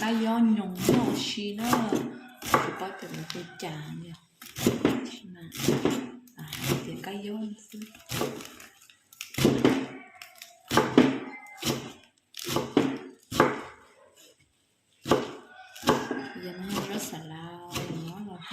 Qab yob nyoos noj si na, tsis paub tias nws hu cas li, tias qab yob xwb. Yog no zaub xas lav muab los.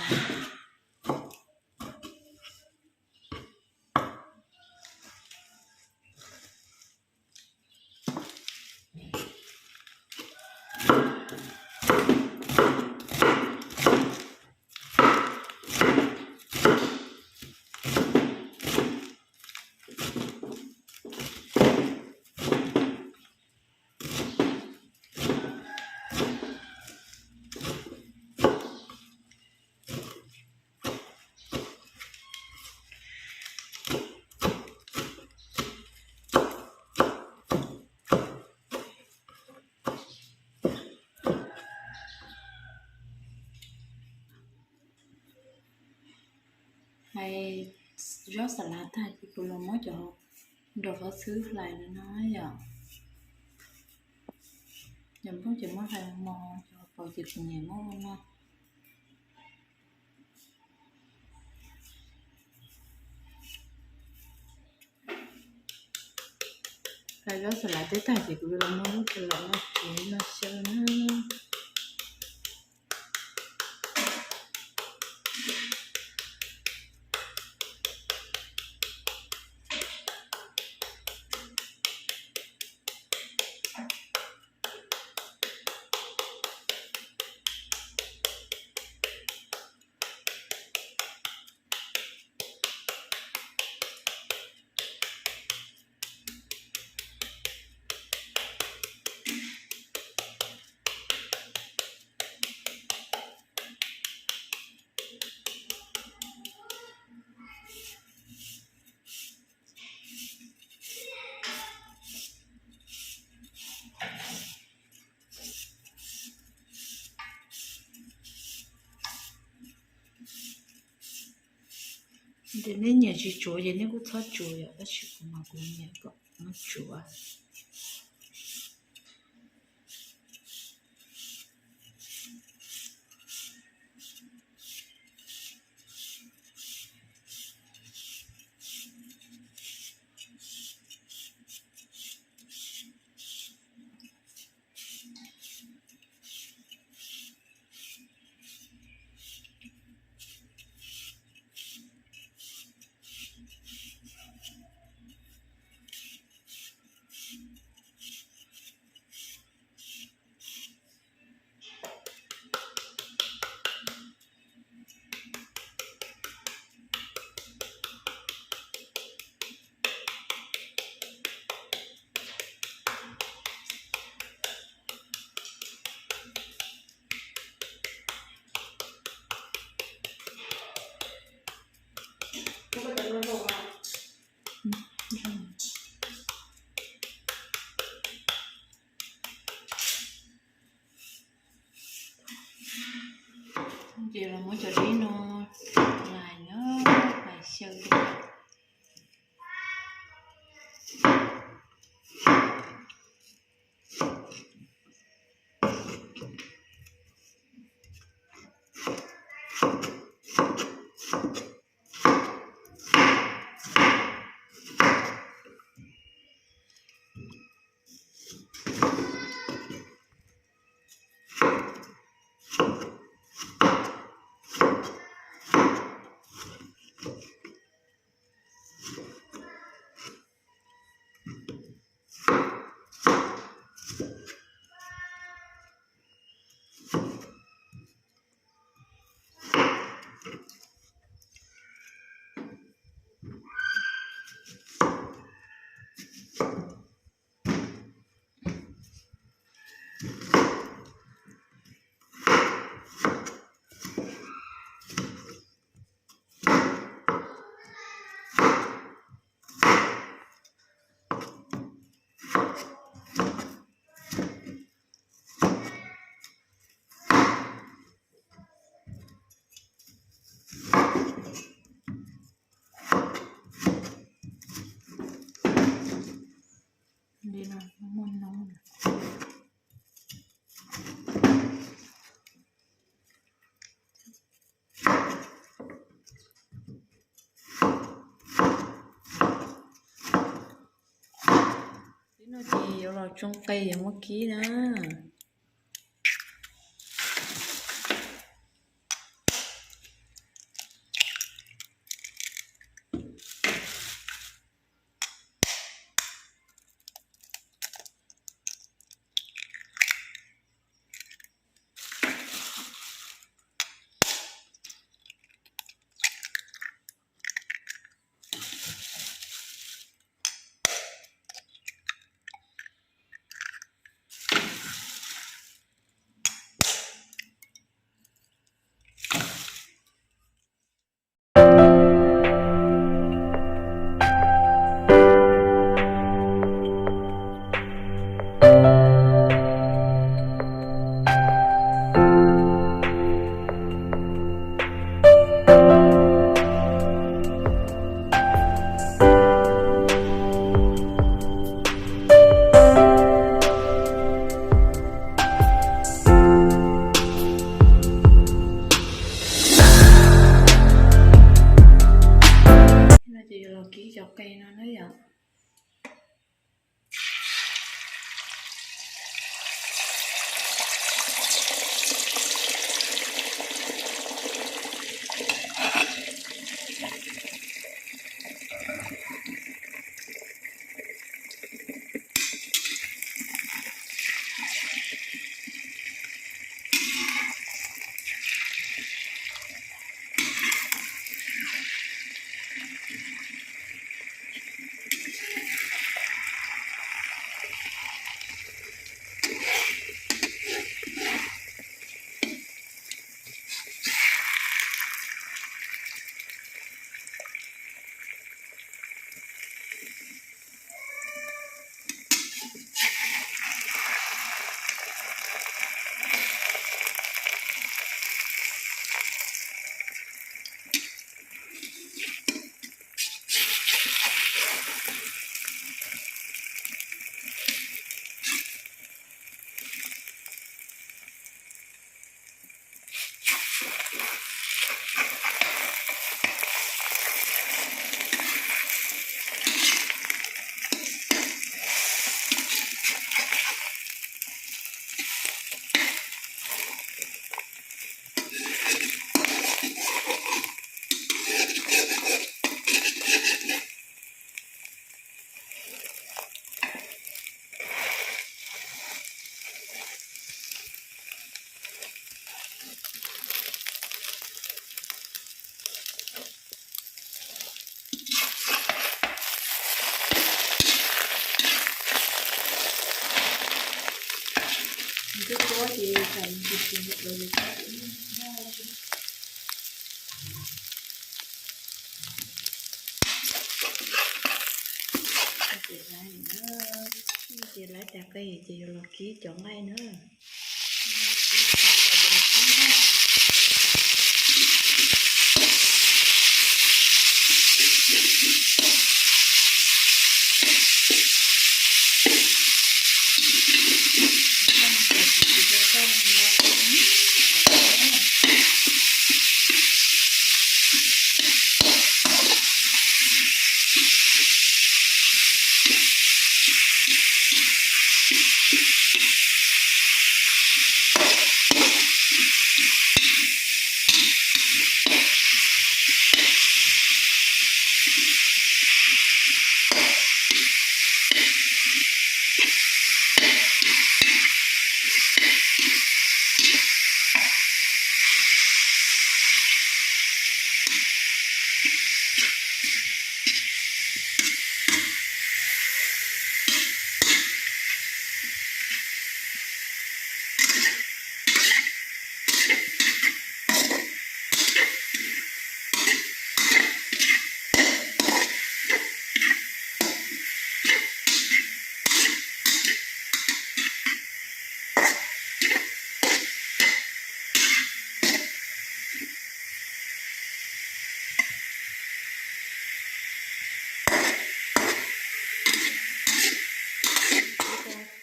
Hais zaub xas lav tag ces kuv los muab cov nrog hauv xwb hlais no no yom. Cov nplooj ces muab hlais mos, cov hauv paus ces kuv nyiam muab ua no. Hlais zaub xas lav teb tag ces kuv los muab lub kas laum no tsuav no xyaw na. Ces nej nyiam tsis tsuav ces nej kuj txhob tsuav yom, tab sis kuv mas kuv nyiam kom muab tsuav. Ces los muab cov dib no hlais na, hlais xyaw li. Ces yuav los tsoo qe yuav muab kib na. No ces yuav los kib cov qe no na yom. Nws twb tuab ces tsam nws tsis tsis ntawm lawv li. Ces lawv tas qe ces yuav los kib cov nqaij na.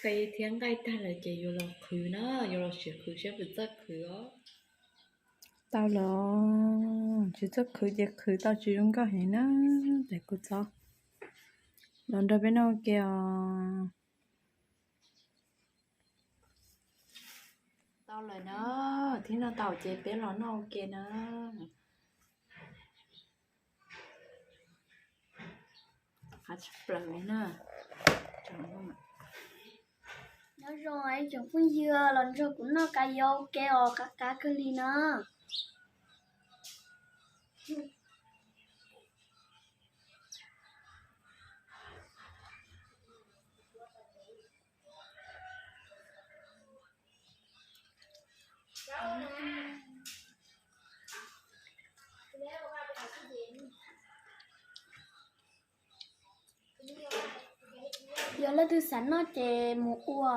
Qe thiab nqaij tag lawm ces yuav los qhwv na, yuav los sim qhwv saib puas txawj qhwv os. Tau los, tsis txawj qhwv ces qhwv tau tsis zoo nkauj heev na, ces kuv txhob los nrog peb noj ua ke os. Tau lawm na, thiab no tau ces peb los noj ua ke na. Qab tshaj plaws li na. Nyob zoo ib tsoom phooj ywg los nrog kuv noj kab yau ua ke os, qab qab kawg li na. Yog leej twg xav noj ces mus ua.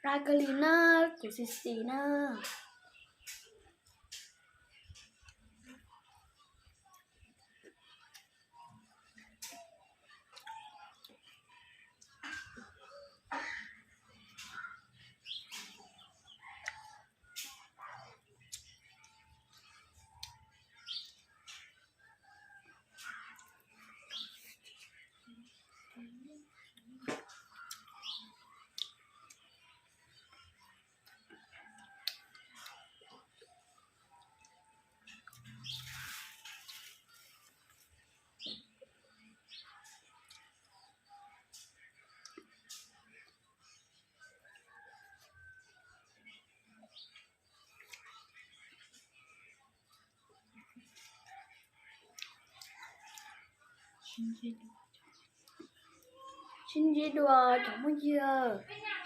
Qab kawg li na, kuv xis xis na. Sib ntsib dua cov phooj ywg.